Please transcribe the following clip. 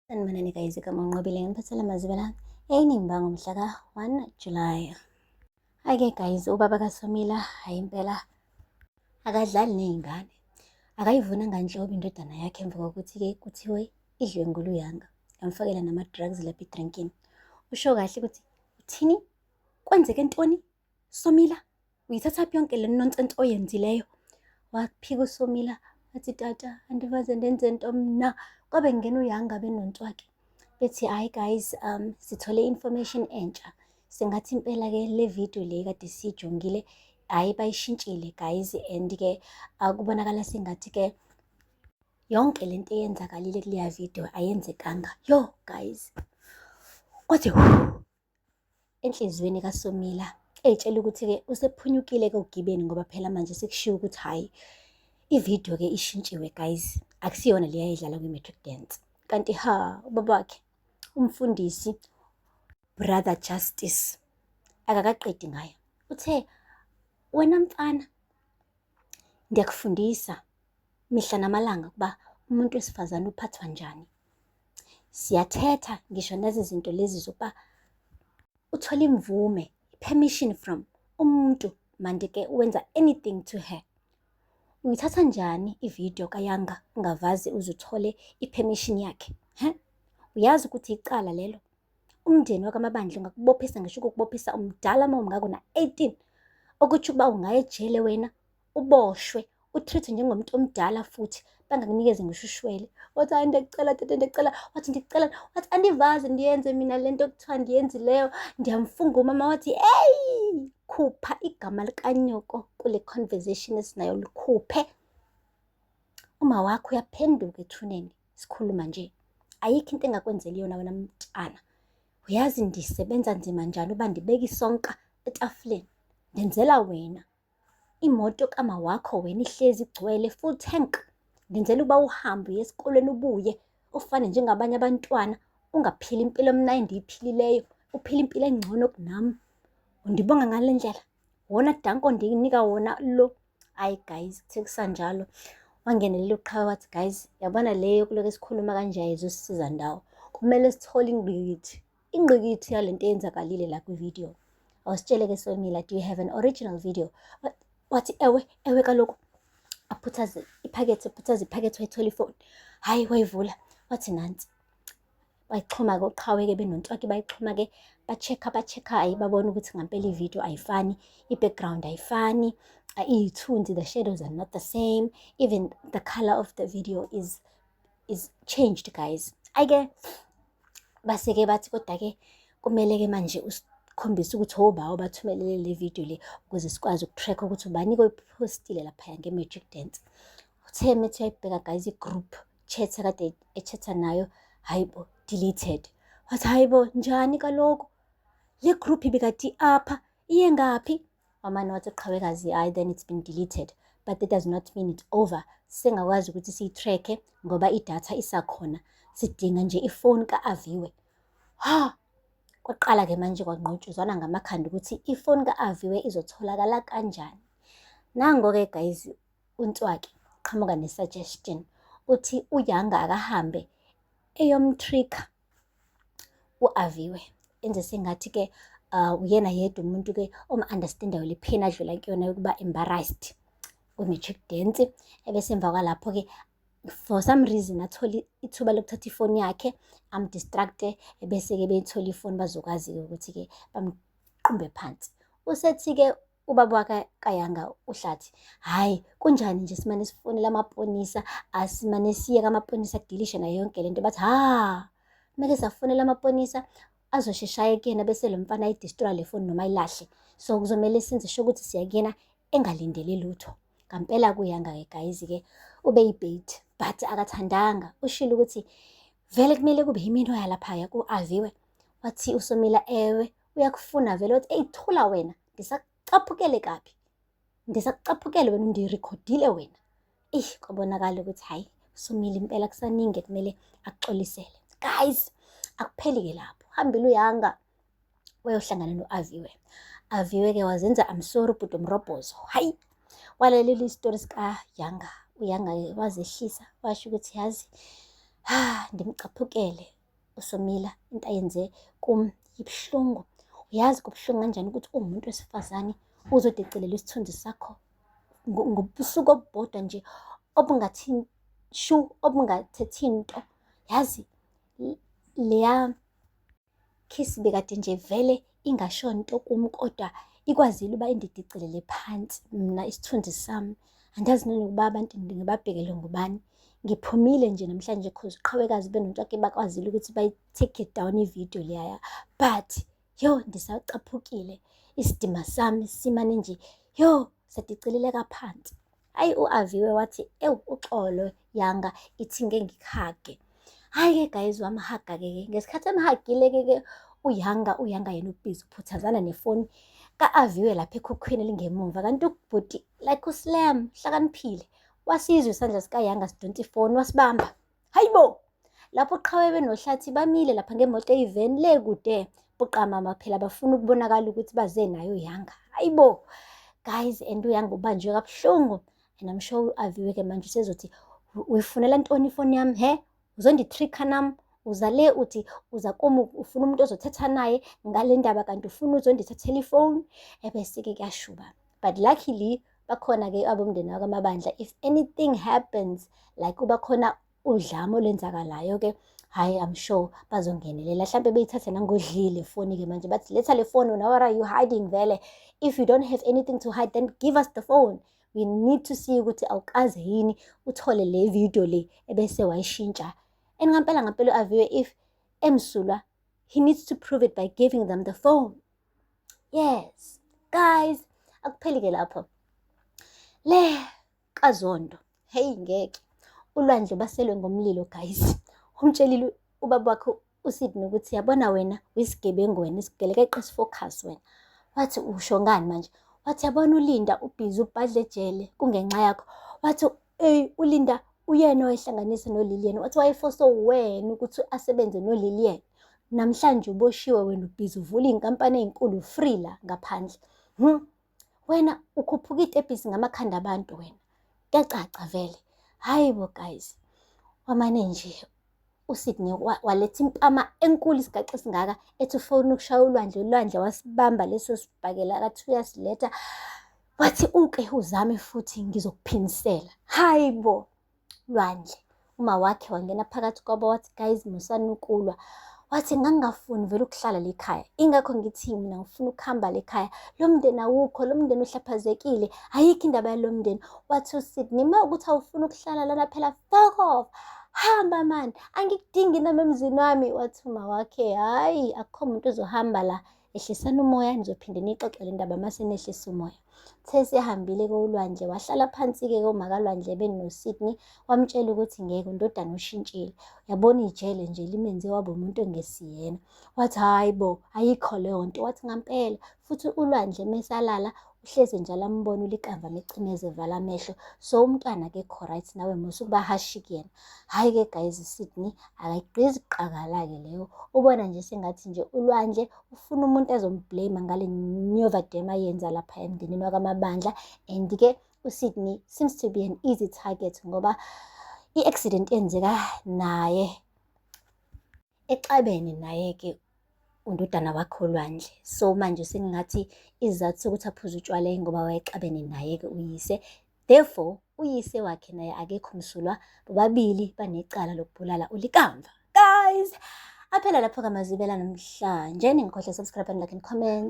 Sanibonani guys, igama uNqobile, nginiphathela amazwi la eyinimba ngomhla ka-1 July. Hhayi-ke guys, ubaba kaSomila, hhayi impela akadlali ney'ngane. Akayivunanga nhlobo indodana yakhe emva kokuthi-ke kuthiwe idlwengule uYanga, yamfakela nama-drugs lapha edrinkini. Usho kahle ukuthi uthini? Kwenzeke ntoni? Somila, uyithathaphi yonke le nonsense oyenzileyo? Waphika uSomila wathi, tata, andivaze ndenze nto mna. Kwabe kungena uYanga benoNtwaki. Bethi, hhayi guys, sithole information entsha. Sengathi impela-ke le video le kade siyijongile, hhayi bayishintshile guys, and-ke kubonakala sengathi-ke yonke lento eyenzakalile kuleya video ayenzekanga. Yo guys, kwathi enhliziyweni kaSomila eyitshela ukuthi-ke usephunyukile-ke ogibeni ngoba phela manje sekushiwo ukuthi hhayi ividiyo-ke ishintshiwe guys, akusiyona le yayidlala kwi-matric dance. Kanti ha, ubaba wakhe umfundisi Brother Justice akakaqedi ngaye, uthe wena mfana ngiyakufundisa mihla namalanga ukuba umuntu wesifazane uphathwa njani. Siyathetha ngisho nezi zinto lezi zokuba uthole imvume, permission from umuntu manje-ke wenza anything to her. Uyithatha njani ividiyo kaYanga ungavaze uze uthole i-permission yakhe? He? Uyazi ukuthi icala lelo. Umndeni wakaMabandla ungakubophisa ngisho ukukubophisa umdala uma ungako na-18. Okutsho ukuba ungaya ejele wena, uboshwe, u-treat njengomuntu omdala futhi bangakunikeze ngisho ushwele. Wathi hayi ndiyacela tata, ndiyacela. Wathi ndicela, wathi andivazi ndiyenze mina le nto kuthiwa ndiyenzileyo, ndiyamfunga umama. Wathi eyi, khupha igama likanyoko kule conversation esinayo, likhuphe. Uma wakho uyaphenduka ethuneni sikhuluma nje. Ayikho into engakwenzela yona wena mntana. Uyazi ndisebenza nzima njani uba ndibeke isonka etafuleni, ndenzela wena. Imoto kama wakho wena ihlezi igcwele full tank. Ngenzela ukuba uhambe uye esikolweni ubuye ufane njengabanye abantwana, ungaphili impilo mna endiyiphilileyo, uphile impilo engcono kunami. Undibonga ngale ndlela? Wona danko ndinika wona lo. Hayi guys, kuthe kusanjalo wangenelela uQhawe wathi guys, yabona le yokuloku esikhuluma kanje ayizosisiza ndawo. Kumele sithole ingqikithi. Ingqikithi yalento eyenzakalile la kwi-video. Awusitshele-ke Somila, do you have an original video? Wathi ewe, ewe kaloku. Aphuthaze iphakethe, aphuthaze iphakethe, wayithola ifoni. Hhayi wayivula, wathi nansi. Bayixhuma-ke uQhawe-ke benoNtwaki, bayixhuma-ke, ba-check-a, ba-check-a, hhayi babona ukuthi ngampela i-video ayifani, i-background ayifani, iy'thunzi, the shadows are not the same, even the color of the video is changed guys. Ayike base-ke bathi kodwa-ke kumele-ke manje usikhombise ukuthi obani bathumelele le video le ukuze sikwazi uku-track ukuthi ubani oyiphostile laphaya nge-matric dance. Uthe methi uyayibheka guys i-group chat akade e-chat-a nayo, hayi bo, deleted. Wathi hayi bo, njani kaloku? Le group ibikade apha, iye ngaphi? Wamane wathi qhawekazi, hayi then it's been deleted. But that does not mean it's over. Singakwazi ukuthi siyi-track-e ngoba idatha isakhona. Sidinga nje ifoni ka-Aviwe. Ha! Kwaqala-ke manje kwangqutshuzwana ngamakhanda ukuthi ifoni ka-Aviwe izotholakala kanjani. Nango-ke guys, uNtswaki qhamuka ne-suggestion. Uthi uYanga akahambe eyom-trick-a u-Aviwe. Enze sengathi-ke uyena yedwa umuntu-ke om-understand-ayo le pain adlula kuyona yokuba embarrassed kwi-matric dance. Ebese emva kwalapho-ke for some reason athole ithuba lokuthatha ifoni yakhe am-distract-e, ebese-ke beyithola ifoni bazokwazi-ke ukuthi-ke bamqumbe phansi. Usethi-ke ubaba kaYanga uHlathi, hhayi kunjani nje simane sifonele amaponisa, asimane siye kamaponisa kudilishe nayo yonke lento. Bathi ha, kumele safonela amaponisa azosheshe aye kuyena bese lo mfana ayi-destroy le foni noma ayilahle. So kuzomele senze sure ukuthi siya kuyena engalindele lutho. Ngampela kuYanga-ke guys-ke ube yi-bait, but akathandanga. Ushilo ukuthi vele kumele kube yimina oya laphaya ku-Aviwe. Wathi uSomila ewe, uyakufuna vele. Wathi eyi thula wena, ndisakucaphukele kabi, ndisakucaphukele wena, undirikhodile wena. Eyi kwabonakala ukuthi hhayi Somila impela kusaningi ekumele akuxolisele. Guys, akupheli-ke lapho. Hambile uYanga wayohlangana no-Aviwe. Aviwe-ke wazenza I'm sorry bhuti umrobhozo. Hayi, walalela isitori sikaYanga. uYanga-ke wazehlisa washo ukuthi yazi, ha ndimcaphukele. uSomila into ayenze kum ibuhlungu. Uyazi kubuhlungu kanjani ukuthi uwumuntu wesifazane uzodicilela isithunzi sakho ngobusuku obubodwa nje obungathi shu, obungathethi nto. Yazi leya kiss bekade nje vele ingasho nto kum, kodwa ikwazile uba indidicilele phansi mina isithunzi sami. Andazi nanokuba abantu ngibabhekele ngobani. Ngiphumile nje namhlanje 'cause uQhawekazi benoNtshwake bakwazile ukuthi bayi-take it down ividiyo leyaya. But yo, ndisacaphukile, isidima sami simane nje yo sadicileleka phansi. Hhayi, u-Aviwe wathi, ewu, uxolo Yanga, ithi ngeke ngikuhage. Hhayi-ke guys, wamhaga-ke ke. Ngesikhathi emhagile-ke ke uYanga, uYanga yena u-busy uphuthazana nefoni ka-Aviwe lapha ekhukhwini elingemumva. Kanti ubhuti like uSlam hlakaniphile, wasizwa isandla sikaYanga sidonsa ifoni, wasibamba. Hayi bo! Lapho uQhawe benoHlathi bamile lapha ngemoto eyiveni le kude, buqamama phela bafuna ukubonakala ukuthi baze naye uYanga. Hayi bo! Guys, and uYanga ubanjwe kabuhlungu. And I'm sure u-Aviwe-ke manje usezothi, uyifunela ntoni ifoni yami, he? Uzondi-trick-a nami? Uza le uthi uza kum ufuna umuntu ozothetha naye ngale ndaba, kanti ufuna uzondithathela ifoni? Ebese-ke kuyashuba. But luckily bakhona-ke abomndeni wakwaMabandla. If anything happens, like kuba khona udlame olwenzakalayo-ke, hhayi, I'm sure bazongenelela. Hlampe beyithathe nangodlile ifoni-ke manje, bathi letha le phone wena, what are you hiding vele? If you don't have anything to hide, then give us the phone. We need to see ukuthi awukaze yini uthole le video le ebese wayishintsha. And ngampela ngampela u-Aviwe, if emsulwa, he needs to prove it by giving them the phone. Yes, guys, akupheli-ke lapho. Le kaZondo, hey, ngeke. ULwandle baselwe ngomlilo, guys. Umtshelile ubaba wakhe uSidney ukuthi yabona wena uyisigebengu wena, isigelekeqe esi-focus wena. Wathi usho ngani manje? Wathi yabona uLinda u-busy ubhadle ejele kungenxa yakho. Wathi eyi, uLinda uyena owayehlanganisa noLilian. Wathi waye-force wena ukuthi asebenze noLilian. Namhlanje uboshiwe, wena u-busy uvula iy'nkampani ey'nkulu free la ngaphandle. Wena ukhuphuka iy'tebhisi ngamakhanda abantu wena. Kuyacaca vele. Hhayi bo guys, wamane nje uSidney waletha impama enkulu, isigaxa esingaka, ethi ufuna ukushaya uLwandle. ULwandle wasibamba leso sibhakela, akathi uyasiletha. Wathi uke uzame futhi ngizokuphindisela. Hhayi bo, Lwandle. Uma wakhe wangena phakathi kwabo, wathi guys, musani ukulwa. Wathi ngangingafuni vele ukuhlala le khaya. Ingakho ngithi mina ngifuna ukuhamba le khaya. Lo mndeni awukho, lo mndeni uhlaphazekile. Ayikho indaba yalo mndeni. Wathi uSidney, uma ukuthi awufuni ukuhlala lana phela, fuck off. Hamba mani, angikudingi nami emzini wami. Wathi uma wakhe, hhayi, akukho muntu ozohamba la. Ehlisani umoya, nizophinde niyixoxe le ndaba mase nehlisa umoya. Uthe sehambile-ke uLwandle, wahlala phansi-ke umakaLwandle benoSidney, wamtshela ukuthi ngeke, undodana ushintshile. Uyabona ijele nje limenze waba umuntu ongesiyena. Wathi hhayi bo, ayikho leyo nto. Wathi ngampela futhi uLwandle mesalala uhlezi njalo ambona uLikamva mecimeza evala amehlo. So umntwana akekho right, nawe musa ukuba harsh kuyena. Hhayi-ke guys, Sidney akayigqizi qakala-ke leyo. Ubona nje sengathi nje uLwandle ufuna umuntu azom-blame ngale nyovadema ayenza lapha emndenini wakwaMabandla. And-ke uSidney seems to be an easy target ngoba i-accident yenzeka naye exabene naye-ke undodana wakhe uLwandle. So manje sengingathi isizathu sokuthi aphuze utshwala ingoba wayexabene naye-ke uyise. Therefore, uyise wakhe naye akekho msulwa, bobabili banecala lokubulala uLikamva. Guys, aphela lapho kamazibela namhlanje. Ningakhohlwa subscribe and like and comment.